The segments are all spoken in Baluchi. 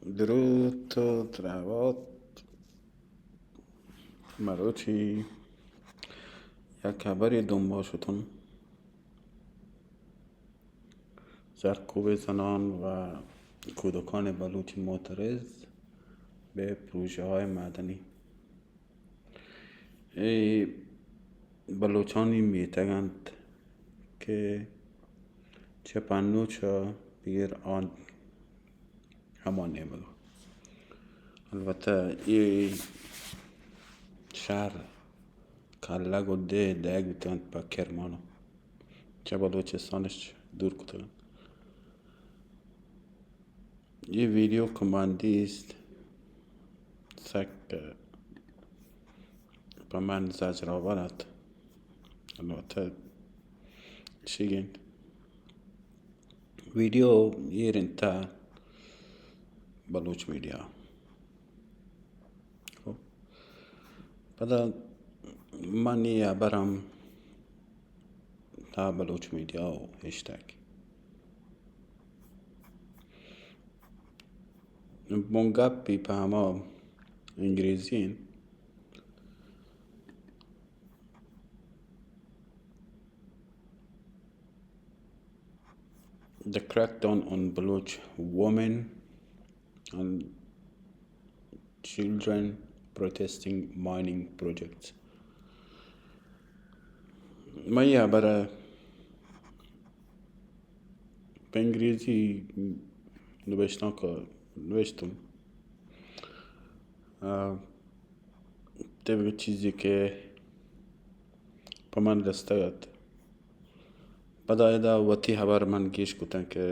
دروت و دراوت. مروچی یک ہبرے دنبال شتن. سرکوب زنان و کودکان بلوچ معترض به پروژه‌های مدنی. اے بلوچانی میتگ انت کہ چہ پنوچ ءَ بگر آ ہما نیمگ ءَ. البتہ اے شہر کلگ و دے دئیگ بیتگ انت پہ کرمان ءَ، چہ بلوچستان اش دور کتگ انت. اے ویڈیو کہ من دیست، سک پہ من زجرآور ات. البتہ شیگین ویڈیو ایر انت بلوچ میڈیا. خب، پدا من اے ہبر ہم تا بلوچ میڈیا و ہشتگ. بنگپی پہ ہما انگریزی انت. The crackdown on Baloch women and children protesting mining projects. مئی ہبر ءَ پہ انگریزی نبشتانک ءَ نوشتم. آ، طبق چیزے کہ پہ من رستگ ات. پدا ادا وتی ہبر من گیش کتن کہ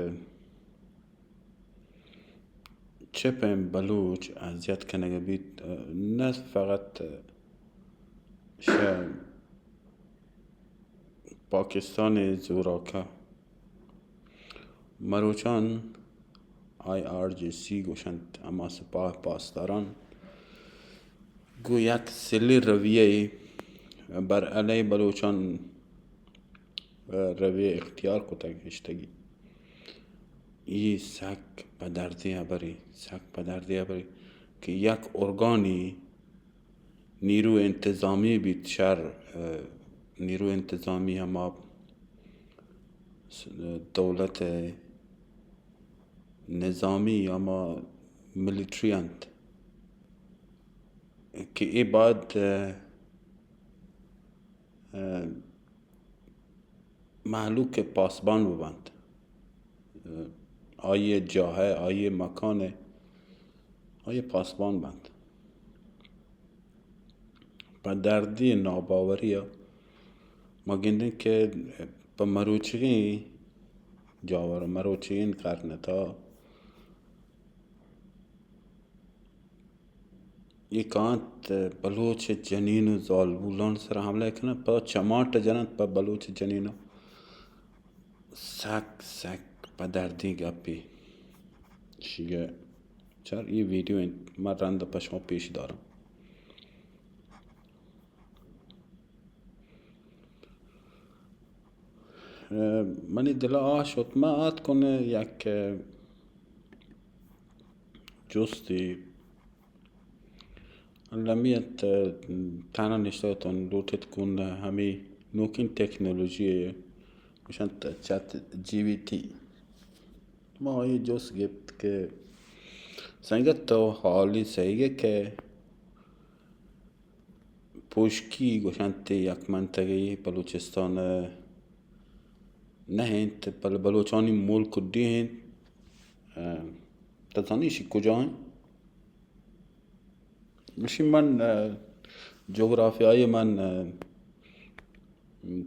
چہ پیم بلوچ اذیت کنگ بیت، نہ فقط شہ پاکستان زوراکا، مروچان آئی آر جی سی گوشنت، ہما سپاہ پاسداران گوں یک سلی رویہ بر علیہ بلوچان رویہ اختیار کتگ اشتگی. ای سک پہ دردیں ہبرے، سک پہ دردیں ہبرے کہ یک ارگانی نیرو انتظامی بیت شر، ء، نیرو انتظامی ہما س-، دولت ء نظامی ہما ملٹری انت کہ اے باید، ء، ء، مہلوک ء پاسبان بہ بنت، ء، آئی ء جاہ ء، آئی ء مکان ء، آئی ء پاسبان بنت. پہ دردی ء ناباوری ء ما گندیں کہ پہ مروچیگیں جاور، مروچیگیں کرن ء تہا اے کانت بلوچ جنین و زالبولان سر حملہ کننت، پدا چماٹ جننت پہ بلوچ جنین. سک، سک پہ دردیں گپے. شیگہ چار اے ویڈیو انت، من رند پہ شما پیش دارم. ء، منی دل ء آ شت، من آتکن یک جستے المی ات، تہنا نشتگ اتن، لوٹت کن ہمے نوکیں ٹیکنالوجی ء گوشنت چیٹ جی پی ٹی. ما آئی جست گپت کہ سنگت تو حالی سہیگ کہ پوشکی گوشنت یک منطقہ بلوچستان ء نہ انت، بلے بلوچانی ملک ڈیھ انت. ء، تو زانی ایشی کجا انت؟ گوشی من، ء، جغرافیائی من، ء،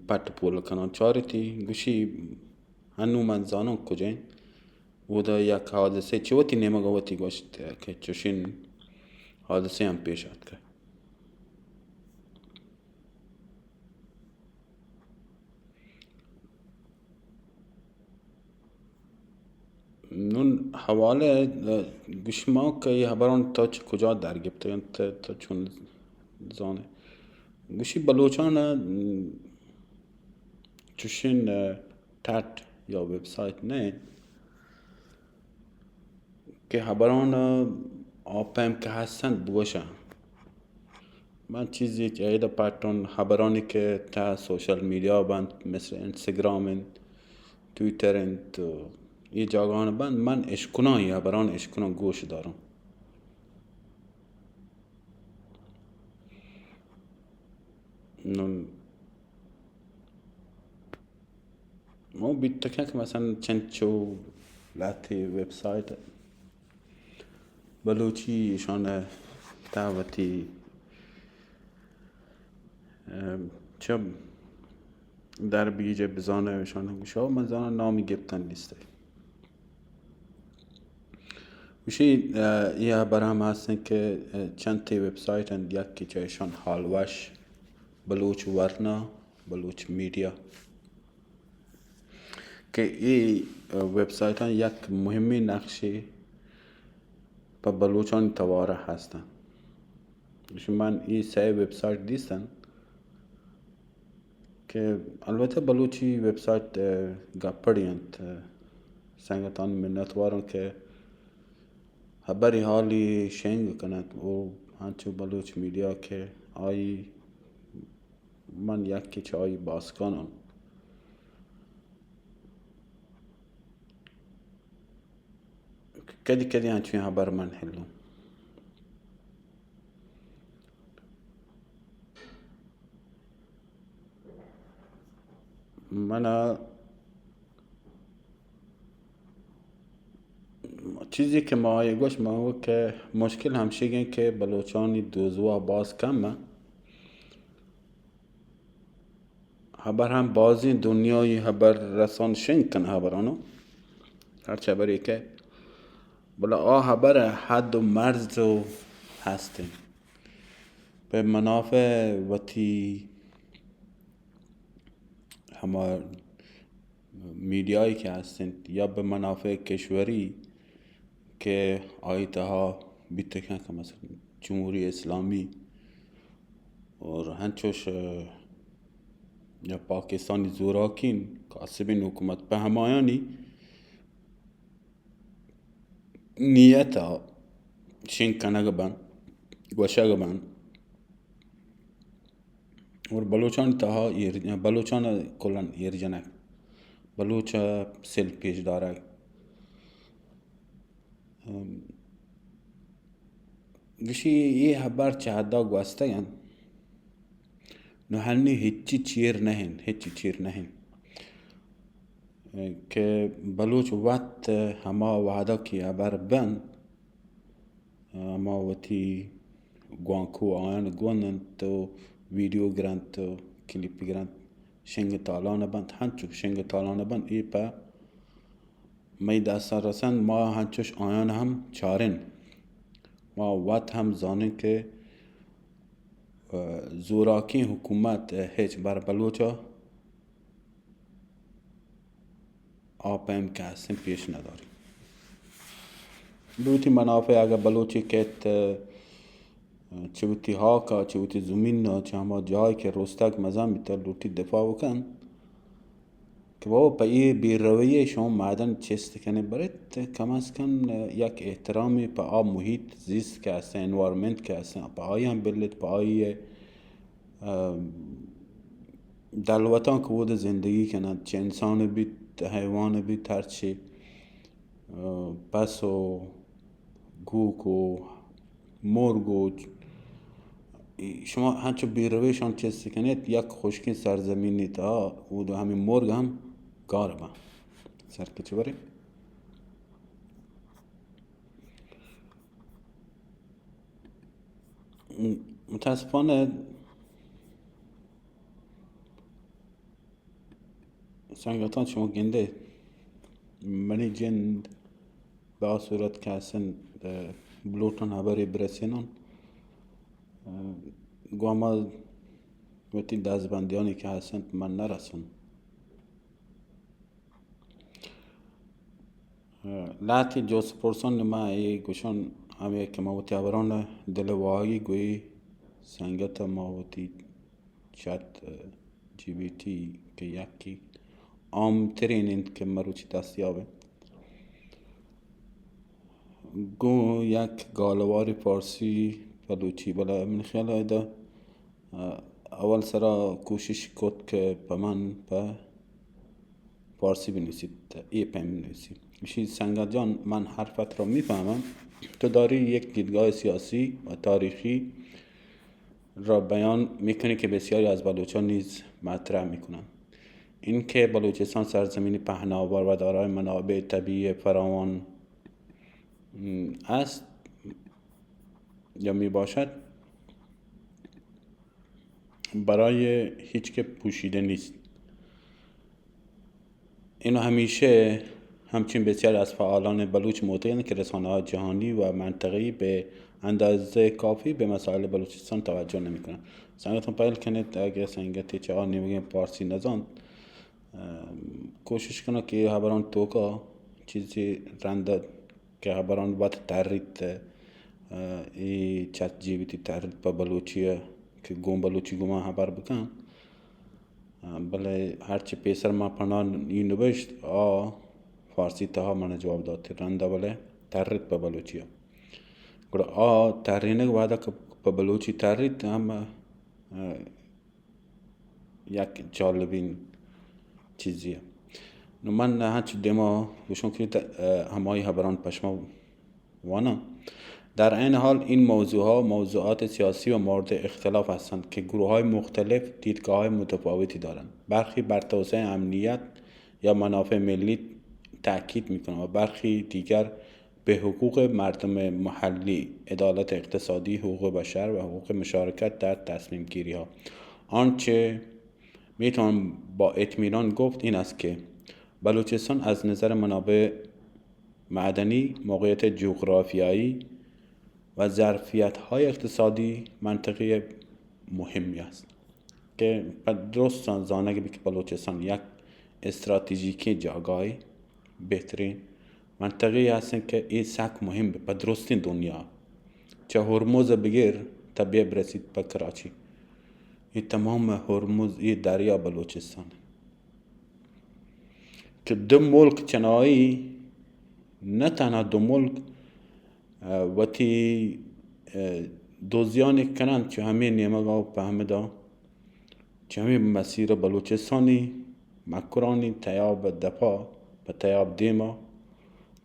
پٹ پول کنان چارتی. گوشی ہنو من زاناں کجا انت. اودا یک حادثہ چہ وتی نیمگ ء وتی گوشت کہ چوشین حادثہ ہم پیش آتکہ. نون حوالہ، ء، گوشی ما کہ اے حبران تو چہ کجا در گپتگ انت، تو چون زانے؟ گوشی بلوچان ء چوشین، ء، ٹٹ یا ویب سائٹ نہ انت کہ ہبران آ پیم کہ ہستنت بگوشاں۔ من چیزی کہ ایدا پٹون ہبرانی کہ تا سوشل میڈیا بنت، مثل انستگرام انت، ٹویٹر انت، ای جاگہان بنت، من اشکناں، ای ہبران اشکناں، گوش داروں۔ نون مو بیت کن کہ مثلاً چنچو لہتے ویب سائٹ بلوچی ایشان تا وتی، ام، چہ در بیجہ بزانہ ایشان گوشا، من زاناں نامی گپتن نیستے۔ گوشی، اه، یہ ہبر ہم ہستن کہ، اه، چند تے ویب سائٹ انت، یک کہ چہ ایشان حال وش، بلوچ ورنا، بلوچ میڈیا۔ کہ اے ویب سائٹاں یک مہمیں نقشے پہ بلوچانی توارا ہستن۔ گوشی من اے سئے ویب سائٹ دیستن کہ البتہ بلوچی ویب سائٹ، اه، گپڑی انت۔ سنگتانی منت واروں کہ ہبری حالی شنگ کنت و ہنچو بلوچ میڈیا کہ آئی من یکے چہ آئی باسکاناں۔ کدی کدی انچویں ہبر من ہلوں۔ من ءَ چیزے کہ ما آئی ءَ گوشت، من گوشت کہ مشکل ہمشیگ انت کہ بلوچانی دوزواہ باز کم انت۔ ہبر ہم بازیں دنیائی ہبر رسان شنگ کن ہبرانو، ہرچ ہبرے کہ، بلے آ ہبر ءِ حد و مرز و ہست انت۔ پہ منافع وتی ہما میڈیائی کہ ہست انت یا بہ منافع کشوری کہ آئی تہا بیت کنت کہ مثلاً جمہوری اسلامی اور ہنچوش یا پاکستانی زوراکین کاسبین حکومت پہ ہمایانی نیت ءَ شنگ کنگ بنت، گوشگ بنت۔ اور بلوچانی تہا ایر، بلوچان کلاً ایر جنگ، بلوچ ءَ سل پیش دارگ۔ ام، گشی اے ہبر چہ حدا گوستگ انت۔ نو ہنی ہچی چیر نہ انت، ہچی چیر نہ انت کہ بلوچ وت ہما وہدا کہ ہبر بنت، ہما وتی گوانکو آیان گون انت و ویڈیو گرنت و کلیپ گرنت، شنگ تالان بنت، ہنچو شنگ تالان بنت، اے پہ مئی دست ءَ رسنت، ما ہنچوش آیان ہم چارین۔ ما وت ہم زانین کہ، اه، زوراکیں حکومت ہچ بر بلوچ ءَ آ پیم کہ ہستیں پیش نداری۔ بہ وتی منافع اگہ بلوچے کیت، اه، چہ وتی ہاک ءَ، چہ وتی زمین ءَ، چہ ہما جاہے کہ رستگ مزن بیتہ، لوٹی دفاع بکن۔ کہ بابا پہ اے بے رویہ شما معدن چست کنیں، برت کم از کم یک احترامی پہ آ محیط زیست کہ ہستیں، انوائرمنٹ کہ ہستیں، پہ آئی ہم بلیت، پہ آئی ءِ، اه، دلوتاں کہ اود زندگی کننت، چہ انسان بیت، حیوان بیت، ہرچی، اه، پس و گوک و مرگ و چ-، شما ہنچو بے رویشان چست کنیت، یک خشکیں سرزمینی تہا اود ہمے مرگ ہم گار باں۔ سر کچ برے۔ متاسفانہ سنگتاں، شما گندے، منی جند بہ آ صورت کہ ہستن، اه، بلوٹن ہبرے برسینن، اه، گوں ہما وتی دزبندیانی کہ ہستن من نہ رسن۔ اه، لہتے جست پرسان ما اے گوشن ہمے کہ ما وتی ہبران دل واہگی گوئی سنگت ما وتی چیٹ جی پی ٹی کہ یکے عام ترین انت کہ مروچی دستیاب انت۔ گوں یک گالواری فارسی بلوچی، بلے من خیال ءَ ادا، اه، اول سرا کوشش کت کہ پہ من پہ فارسی بنویسیت، اے پیم بنویسی. گوشی، سنگت جان، من حرفت را می‌فهمم. تو داری یک دیدگاه سیاسی و تاریخی را بیان می‌کنی که بسیاری از بلوچان نیز مطرح می‌کنند. این که بلوچستان سرزمینی پهناور و دارای منابع طبیعی فراوان است یا می‌باشد، برای هیچ که پوشیده نیست. اینو همیشه همچنین بسیاری از فعالان بلوچ معتقدند که رسانه‌های جهانی و منطقه‌ای به اندازهٔ کافی به مسائل بلوچستان توجه نمی‌کنند. سنگتان پهل کنید، اگه سنگتی چه نیمگیں پارسی نزانت، اه، کوشش کنه که هبران توکا چیزی رند که هبران وت تریت، اه، ای چت جی بی تی تریت په بلوچی ءَ که گوں بلوچی گوما هبر بکن. بلے ہرچی پیسر ما پناہ ای نبشت، آ فارسی تہا من جواب دات، رندا بلے ترت پہ بلوچی ءَ. گڑا آ ترینگ وہدا کہ پہ بلوچی ترت ہم، اه، یک جالبین چیزی. نو من ہنچ دیما گوشوں کہ ت-، اه، ہمائی ہبران پشما وانان. در عین حال این موضوع‌ها موضوعات سیاسی و مورد اختلاف هستند که گروه‌های مختلف دیدگاه‌های متفاوتی دارند. برخی بر توسعهٔ امنیت یا منافع ملی تاکید می‌کنند و برخی دیگر به حقوق مردم محلی، عدالت اقتصادی، حقوق بشر و حقوق مشارکت در تصمیم‌گیری‌ها. آنچه می‌توان با اطمینان گفت این است که بلوچستان از نظر منابع معدنی، موقعیت جغرافیایی و ظرفیت‌های اقتصادی منطقهٔ مهمی است که پہ درستاں زانگ بیت کہ بلوچستان یک استراتیژیکیں جاگاہے، بہترین منطقے ہستیں کہ اے سک مہم بہ پہ درستیں دنیا، چہ ہرمز ءَ بگر تا بیا برسیت پہ کراچی. اے تمام ہرمز، اے دریا بلوچستان کہ دو ملک چنائی، نہ تنہا دو ملک، اه، وتی، اه، دوزیانی کنند چہ ہمے نیمگا و پہ ہمدا چہ ہمے مسیر بلوچستانی مکرانی تیاب دپا پہ تیاب دیما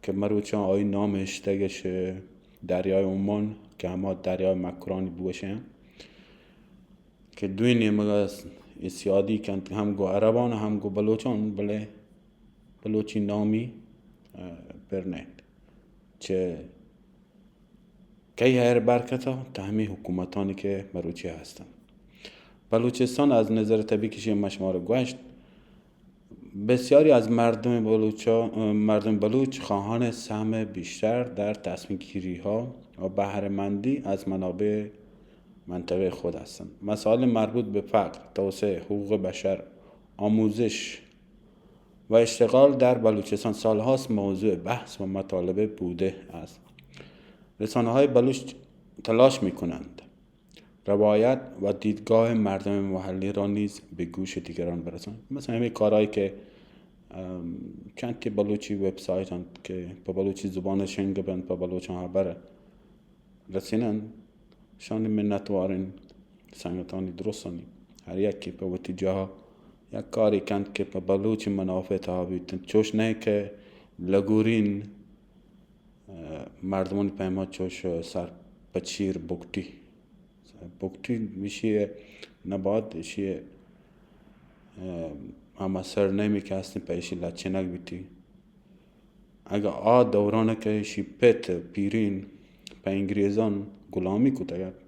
کہ مروچاں آئی نام ہشتگش دریائے عمان کہ ہما دریائے مکرانی بوشیں کہ دوئیں نیمگا اے سیادی کنت، ہم گوں عربان ہم گوں بلوچان، بلے بلوچی نامی، اه، پر نہ انت. چہ کئی ہیر برکتا تا ہمے حکومتانی کہ مروچی ہستن. بلوچستان از نظر طبیعی کشی ما شما را گوشت، بسیاری از مردم بلوچا-، مردم بلوچ خواهان سهم بیشتر در تصمیم گیری ها و بهره مندی از منابع منطقهٔ خود هستند. مسائل مربوط به فقر، توسعه، حقوق بشر، آموزش و اشتغال در بلوچستان سالهاست موضوع بحث و مطالبه بوده است. رسانه‌های بلوچ تلاش می‌کنند روایت و دیدگاه مردم محلی را نیز به گوش دیگران برسانند. مثلاً همین کارهایی که، ام، چند تی بلوچی وبسایت انت که په بلوچی زبان شنگ بنت، په بلوچان خبر رسینن، شانی منتوارین، سنگتانی درستانی. ہر یکی پہ وتی جاہ یک کاری کنت کہ پہ بلوچ منافع تہا بیت. چوش نہ کہ لگورین، اه، مردمانی پیما چوش سر پہ چیر بگٹی. بگٹی ایشی نبات، ایشی، اه، ہما سرنیمی کہ ہستیں پہ ایشی لچینگ بیتی. اگاں آ دوران کہ ایشی پت پیرین پہ انگریزان غلامی کتگ ات،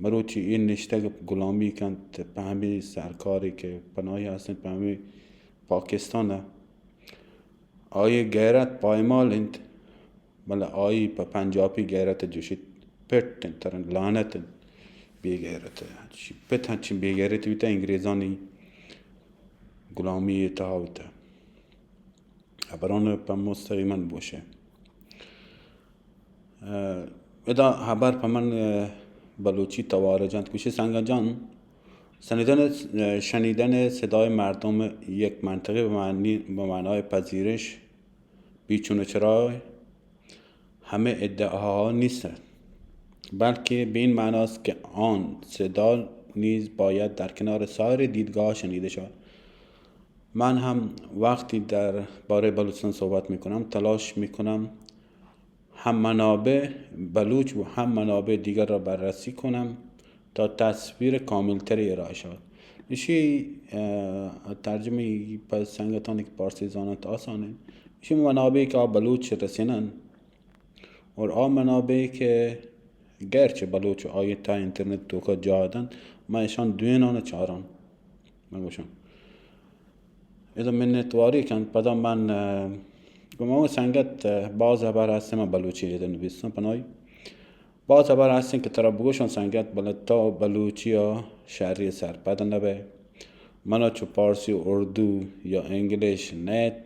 مروچی اے نشتگ غلامی کنت پہ ہمے سرکاری کہ پناہی ہستیں پہ ہمے پاکستان ءَ. آئی غیرت پائمال انت، بلے آئی پہ پنجابی غیرت جوشیت پٹ انت، ترا لعنت انت، بے غیرت. چی پت ہنچیں بے غیرت بیتا انگریزانی غلامی تہا بیتا. ہبران پہ مستقیماً بوشے. اه، ادا ہبر پہ من، اه، بلوچی توارج انت. گوشی، سنگت جان، شنیدن، اه، شنیدن صدای مردم یک منطقه به معنی، به معنای پذیرش، بیچون و چرای همه ادعاها نیست، بلکه به این معناست که آن صدا نیز باید در کنار سایر دیدگاه‌ها شنیده شود. من هم وقتی در باره بلوچستان صحبت می‌کنم، تلاش می‌کنم هم منابع بلوچ و هم منابع دیگر را بررسی کنم تا تصویر کاملتری ارائه شود. ایشی، اه، ترجمه په سنگتانی که پارسی زاننت آسانه. ایشی منابعی که آ بلوچ رسینن اور آ منابعی که گرچه بلوچ آئی تا انترنت توکا جا دنت، ما اشان دوینان چاران. من گوشم ادا منتواری کن. پدا من، اه، گو ما سنگت، اه، باز هبر هستن، من بلوچی ادا نویسن پناهی. باز هبر هستن که ترا بگوشن سنگت، بلے تو بلوچی ها شری سرپد نبه. منا چو پارسی، اردو یا انگلیش نیت.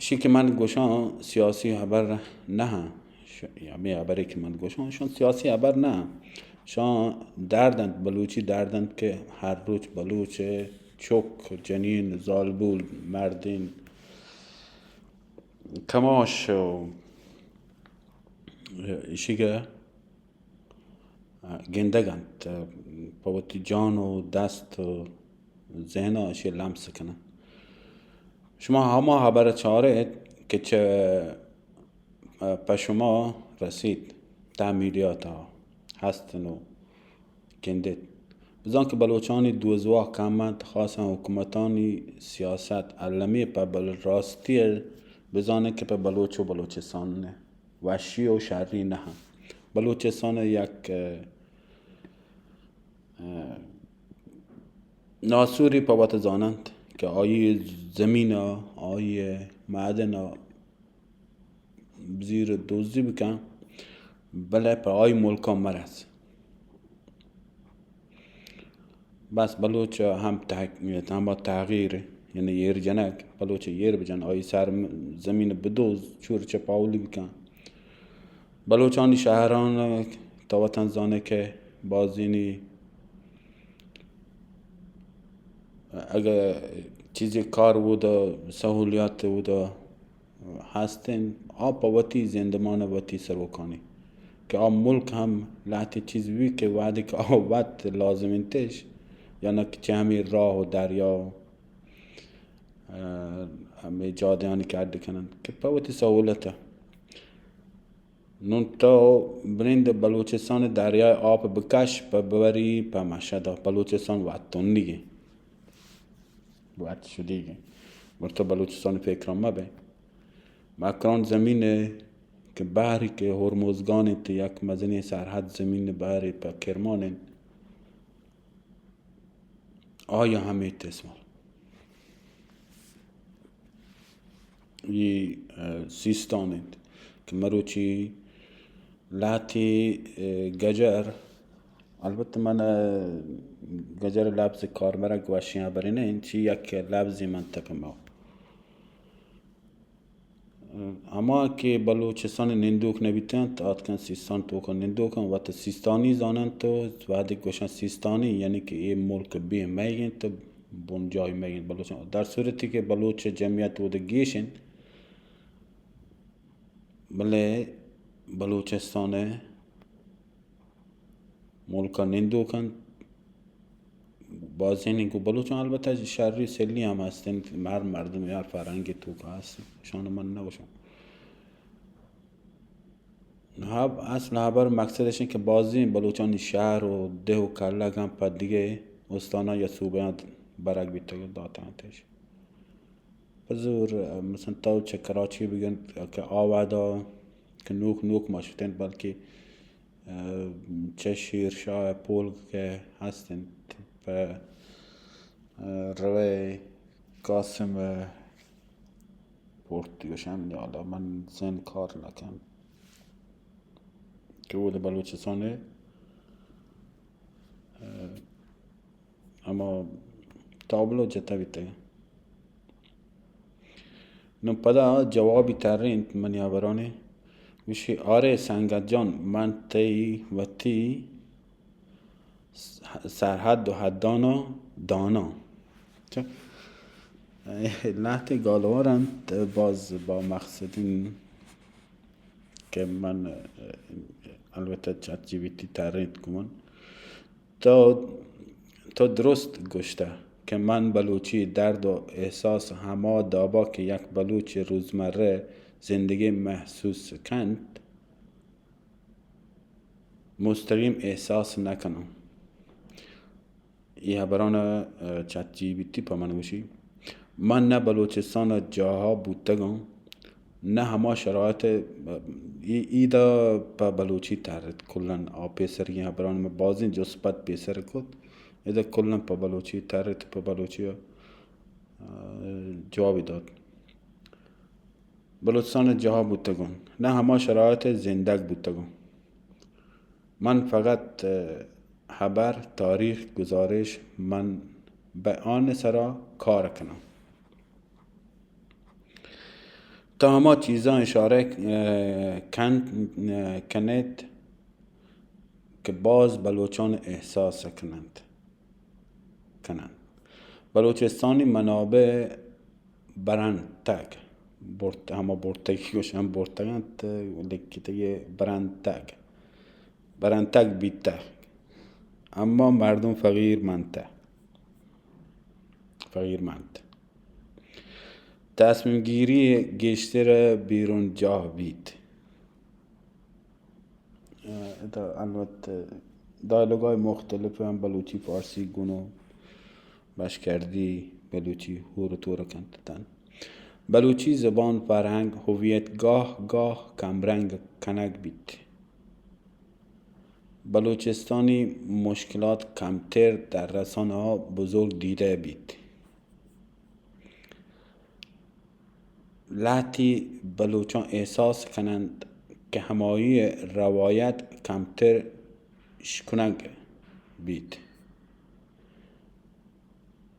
شی که من گوشان سیاسی هبر نه. ش-، یا می هبری که من گوشان شان سیاسی هبر نه. شان دردند، بلوچی دردند که هر روچ بلوچ چک، جنین، زالبول، مردین، کماش و ایشی که گندگ انت، پہ وتی جان و دست و ذہن ء اشی لمس کنن۔ شما ہما ہبر چارت کہ چہ، پہ شما رسیت، تعمیریات ء ہست نو گندیت۔ بزان کہ بلوچانی دوزواہ کم انت، خاصاً حکومتانی سیاست المی پہ بل-، راستی بزانن کہ پہ بلوچ و بلوچستان وشی و شری نہ انت۔ بلوچستان یک، اه، اه، ناسوری پہ وت زاننت کہ آئی زمین ء، آئی معدن ء بزیر دزی بکن، بلے پہ آئی ملک ء مرس۔ بس بلوچ ہم تحق-، ہما تغییر، یعنی ایر جنگ، بلوچ ایر بجن، آئی سر م-، زمین بدوز، چور چپاولی بکن۔ بلوچانی شہران تو وطن زانے کہ بازینی اگہ چیزے کار اودا، سہولیات اودا ہست انت، آ پہ وتی زندمان ء وتی سروکانی کہ آ ملک ہم لہتے چیز بی کہ وہدے کہ آ وت لازم انتش، یا نہ کہ چہ ہمے راہ و دریا و، اه، ہمے جادیانی کہ اڈ کننت کہ پہ وتی سہولت ء۔ نون تو برند بلوچستان ء دریائے آپ بکش پہ ببری پہ مشہد ء، بلوچستان وت تنیگیں، وت شدیگیں۔ گڑا تو بلوچستان فکر ء مہ بئے۔ مکران زمین ء کہ بحری کہ ہرمزگان انت، یک مزنیں سرحد زمین بحری پہ کرمان انت۔ آیا ہم استعمال۔ یہ، اه، سیستان انت کہ مروچی لہتی، اه، گجر، البتہ من، اه، گجر لبز کاربرگ وشیں ہبرے نہ انت، چی یک لبزی من تک ما ہما کہ بلوچستان ء نندوک نہ بیتنت، آتکن سیستان توکا نندوک انت، وت سیستانی زاننت و وہدے گوشن سیستانی، یعنی کہ اے ملک بے مئیگ انت، بنجاہی مئیگ انت بلوچ۔ در صورتی کہ بلوچ جمعیت اود گیش انت، بلے بلوچستان ء ملک ء نندوک انت۔ بازینی گوں بلوچاں البتہ شری سلی ہم ہست انت، ہر مردم ہر فرہنگے توکا ہست انت، اشان من نہ گوشاں۔ ہب-، اصل ہبر مقصد اش انت کہ بازیں بلوچانی شہر و دہ و کلگ ہم پہ دگہ استاناں یا صوبہاں برگ بیتگ و داتگ انت اش۔ پہ زور، مثلاً تو چہ کراچی بگند کہ آ وہدا کہ نوک نوک ما شتین، بلکہ، اه، چہ شیر شاہ پول کہ ہست انت پہ، اه، روئے قاسم پورت گوشن، حالا من ذہن کار نہ کن کہ اود بلوچستان ء، اه، ہما تابلو جتہ بیتگ۔ نوں پدا جوابی ترینت منی ہبرانی، گوشی، آرے سنگت جان، من تئی وتی س-، سرحد و حدانا داناں۔ چہ؟ لہتے گالوار انت، باز با مقصدین کہ من، البتہ چیٹ جی پی ٹی ترینت گمان۔ تو، تو درست گوشتہ کہ من بلوچی درد و احساس ہما دابا کہ یک بلوچ روزمرہ زندگی محسوس کنت، مستقیم احساس نکناں۔ اے ہبران ءَ چیٹ جی پی ٹی پہ من گوشی، من نہ بلوچستان ءِ جاہا بوتگاں، نہ ہما شرائط ءَ، اے، ایدا پہ بلوچی ترت۔ کلاً آ پیسرگیں ہبران من بازیں جست پد پیسر کت، ایدا کلاً پہ بلوچی ترت، پہ بلوچی ءَ، آ، جوابی دات۔ بلوچستان ءِ جاہا بوتگاں، نہ ہما شرائط ءَ زندگ بوتگاں۔ من فقط، ءَ، ہبر، تاریخ، گزارش، من بہ آن سرا کار کناں۔ تو ہما چیزاں اشارہ، ءَ، کن، ءَ، کنیت کہ باز بلوچان احساس کننت۔ کننت۔ بلوچستانی منابع برنتگ، برت، ہما برتگی گوشن برتگ انت، لکھتگی برنتگ، برنتگ بیتگ، اما مردم فقیر منتہ، فقیر منت۔ تصمیم گیری گیشتر بیرون جاہ بیت۔ ءَ، ادا البت ڈائیلاگ‌های مختلف ہم بلوچی، فارسی گون و بشکردی بلوچی ہور و تور کنت تن۔ بلوچی زبان، فرہنگ، ہویت گاہ گاہ کمرنگ کنگ بیت۔ بلوچستانی مشکلات کمتر در رسانہ‌ها بزرگ دیده بیت۔ لہتی بلوچان احساس کننت کہ ہمائی روایت کمتر شکنگ بیت،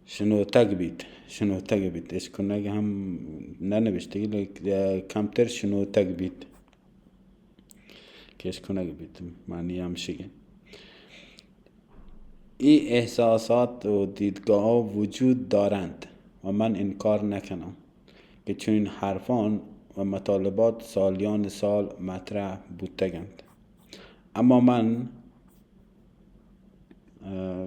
شنوتگ بیت، شنوتگ بیت، اشکنگ ہم نہ نوشتگی، لیکن کمتر شنوتگ بیت۔ کہ اشکنگ بیت، معنی ہمشیگ انت۔ اے احساسات و دیدگاہ وجود دارنت و من انکار نکناں کہ چنین حرفان و مطالبات سالیان سال مطرح بوتگ انت۔ اما من، اه،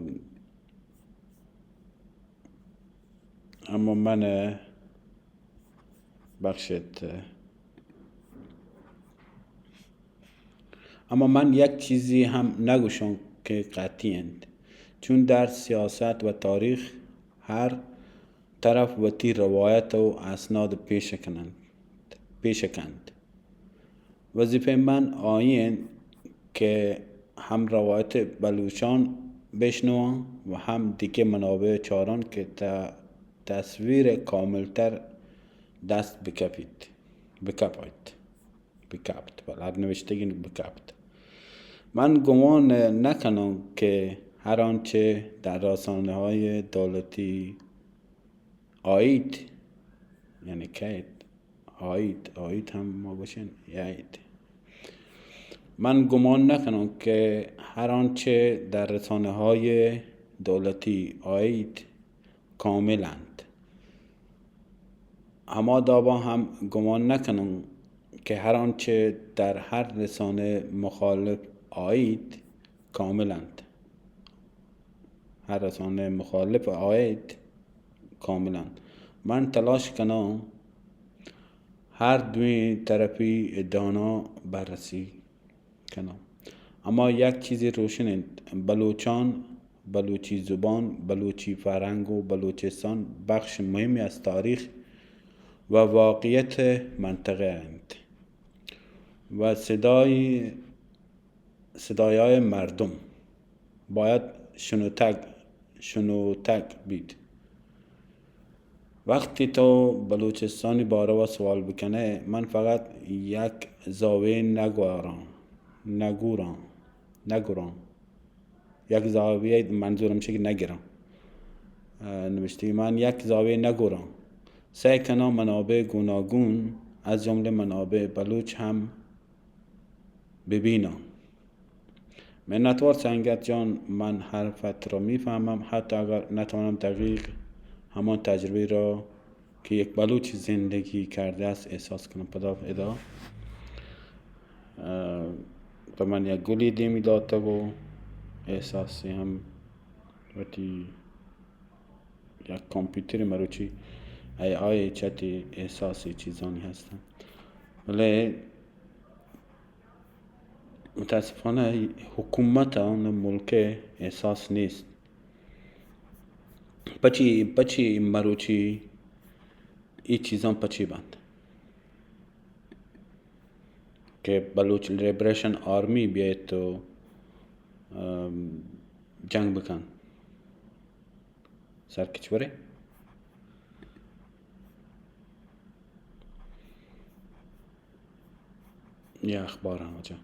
اما من بخشیت۔ اما من یک چیزی ہم نگوشاں کہ قطعی انت، چون در سیاست و تاریخ ہر طرف وتی روایت و اسناد پیش کننت، پیش کنت۔ وظیفهٔ من آئی انت کہ ہم روایت بلوچان بشنواں و ہم دگہ منابع چاران کہ تا تصویر کاملتر دست بکپیت، بکپیت، بکپت، بلے نوشتگی بکپت۔ من گمان نکناں کہ ہر آنچه در رسانه‌های دولتی آییت، یعنی کیت، آییت، آییت ہم ما گوشن، یاییت۔ من گمان نکناں کہ ہر آنچه در رسانه‌های دولتی آییت کامل انت۔ ہما دابا ہم گمان نکناں کہ ہر آنچه در ہر رسانهٔ مخالف آییت کامل انت۔ ہر رسانهٔ مخالف آییت کامل انت۔ من تلاش کناں ہر دوئیں طرفی ادعانا بررسی کناں۔ اما یک چیزے روشن انت، بلوچان، بلوچی زبان، بلوچی فرہنگ و بلوچستان بخش مهمی از تاریخ و واقعیت منطقه انت و صدای، صدایای مردم باید شنوتگ، شنوتگ بیت۔ وقتی تو بلوچستانی باروا سوال بکنئے، من فقط یک زاویہ نگوراں، نگوراں، نگوراں۔ یک زاویہ، منظور ہمشی کہ نگراں۔ اه، نوشتگی من یک زاویہ نگوراں۔ سعی کناں منابع گوناگون، از جملہ منابع بلوچ ہم ببیناں۔ منتوار سنگت جان، من حرفت را می‌فهمم، حتی اگر نتوانم دقیق همان تجربه را که یک بلوچی زندگی کرده است احساس کنم. پدا ادا، اه، به من یک گلی دیمی داتگ و احساسی هم وتی یک کامپیوتر مروچی ای آی چتی احساسی چیزانی هستن. ولی متاسفانه حکومت آن ملک احساس نیست. پچی، پچی مروچی ای چیزان پچی بند که بلوچ لبریشن آرمی بیایت و، ام، جنگ بکن. سرکچورے یا اخبار هم وجہ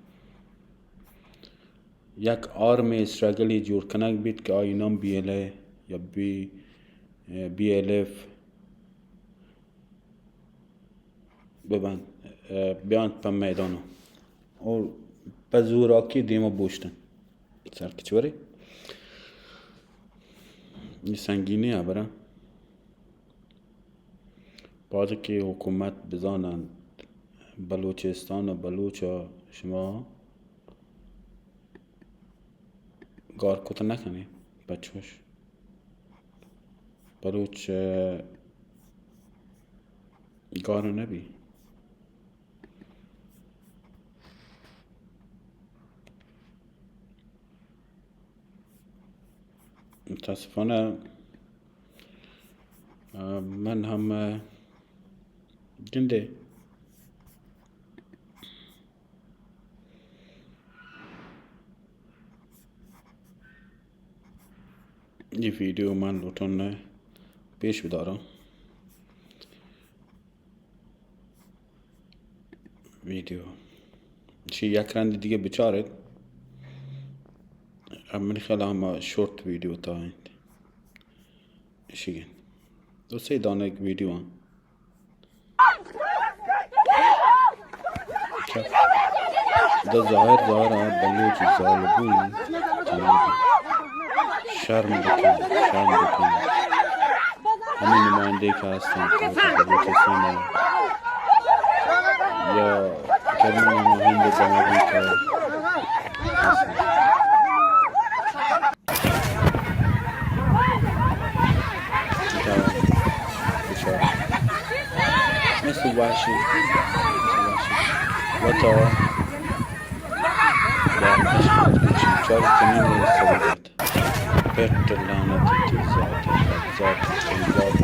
یک آرمی استرگلی جوڑ کنگ بیت که آئی نام بی ایل اے یا بی، بی ایل ایف ببند، اه، بیانت په میدانا اور په زوراکی دیما بوشتن. سرکچورے ای سنگینی خبرا. باید که حکومت بزانند بلوچستان و بلوچا شما گار کت نکنی، بچوش. بلوچ، اه، گار نبی. متاسفانه، اه، من هم، اه، گندے ای ویڈیو من لوٹن پیش بدارم. ویڈیو چی یک رند دیگه بچارت. من خیال هم شورت ویڈیو تا انت. اشیگن دو سه دانه ویڈیو هم. دا ظاهر ظاهر ها بلوچ ظالبون جناب. شرم بکن، شرم بکن. همین نماینده که هستن تو بلوچستان ها یا جرمن ها هم به دماغی که هستن. بیچاره. مثل وحشی. مثل وحشی. وتا. با نشت. چار کنین سبت. پت لعنت تی ذات. ذات. ذات.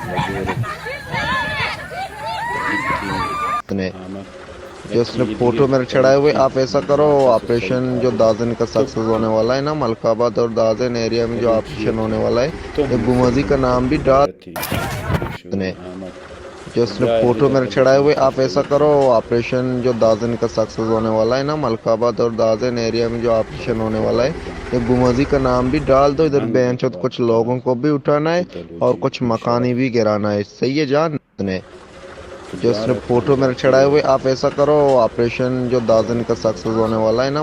وزیر. تنے۔ آمد۔ جس نے فوٹو میرے چڑھائے ہوئے، آپ ایسا کرو، آپریشن جو دازن کا سکسیس ہونے والا ہے نا، ملکاباد اور دازن ایریا میں جو آپریشن ہونے والا ہے، ایک بمازی کا نام بھی ڈال۔ تنے۔ جس نے فوٹو میرے چڑھائے ہوئے، آپ ایسا کرو، آپریشن جو دازن کا سکسیس ہونے والا ہے نا، ملکاباد اور دازن ایریا میں جو آپریشن ہونے والا ہے، ایک بمازی کا نام بھی ڈال دو۔ ادھر بینچ کچھ لوگوں کو بھی اٹھانا ہے اور کچھ مکانی بھی گرانا ہے۔ صحیح ہے جان؟ نے۔ جس نے فوٹو میرے چڑھائے ہوئے، آپ ایسا کرو، آپریشن جو دازن کا سکسیس ہونے والا ہے نا۔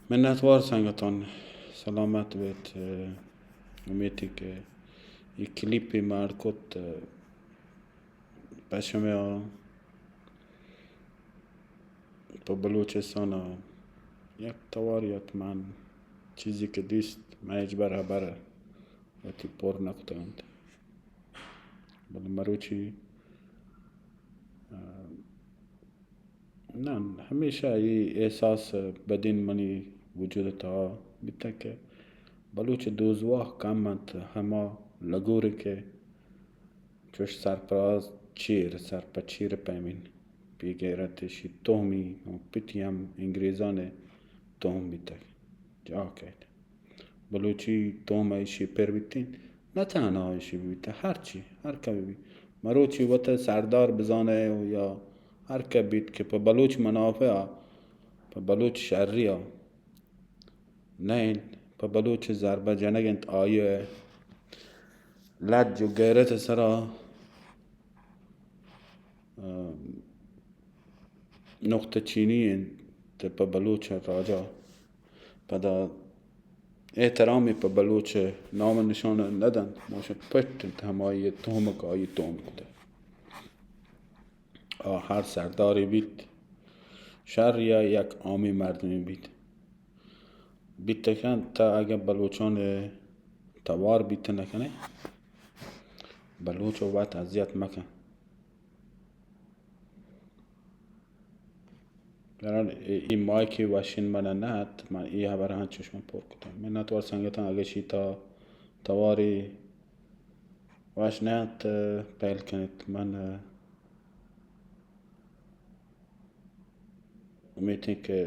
منتوار سنگتان، سلامت بیت۔ امیتی کہ ای کلیپی ما اڈ کت، پہ شمیا پہ بلوچستان ء یک تواری ات، من چیزی کہ دیست، من ہچبر ہبر وتی پر نہ کتگ انت۔ بلے مروچی، ء، نہ، ہمیشہ اے احساس بدین منی وجود ء تہا بیتگ کہ بلوچ دوزواہ کم انت، ہما لگورے کہ چوش سرپراز چیر، سر پہ چیر پیمین، بے غیرت، ایشی توہمی، پتی ہم انگریزان ء توہم بیتگ۔ جاہ کئیت۔ بلوچی توہم ایشی پر بیتین، نہ تہنا ایشی بیت، ہر چی، ہر کبھی بیت۔ مروچی وت سردار بزانئے یا ہر کبھی بیت کہ پہ بلوچ منافع ء، پہ بلوچ شری ء، نہ انت، پہ بلوچ ضربہ جنگ انت، آئی ء لج و غیرت ء سرا اه، نقطہ چینی انت پہ بلوچ راجا، پدا احترامی پہ بلوچ نام نشان نہ دنت، ماشا پٹ انت ہمائی توہمک آئی توہم کتہ۔ آ ہر سرداری بیت، شر یا یک عامی مردمی بیت، بیت کن تا اگہ بلوچان توار بیت نہ کنے، بلوچ وت اذیت مکن۔ بہرحال، اے، اے مایکے وشین من نہ ات، من اے ہبر ہنچوش من پر کتم۔ منتوار سنگتاں، اگہ شی تا تواری وش نہ ات، پہل کنیت۔ من امیت ایں کہ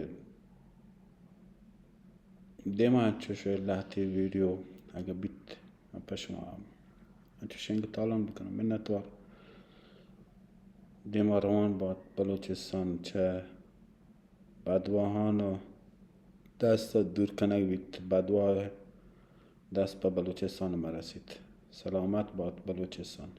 دیما انچوش لہتے ویڈیو اگہ بیت، من پہ شما انچو شنگ تالان بکنم۔ منتوار۔ دیما روان بات بلوچستان، چہ بدواہان دست دور کنگ بیت، بدواہ دست پہ بلوچستان مرسیت۔ سلامت بات بلوچستان۔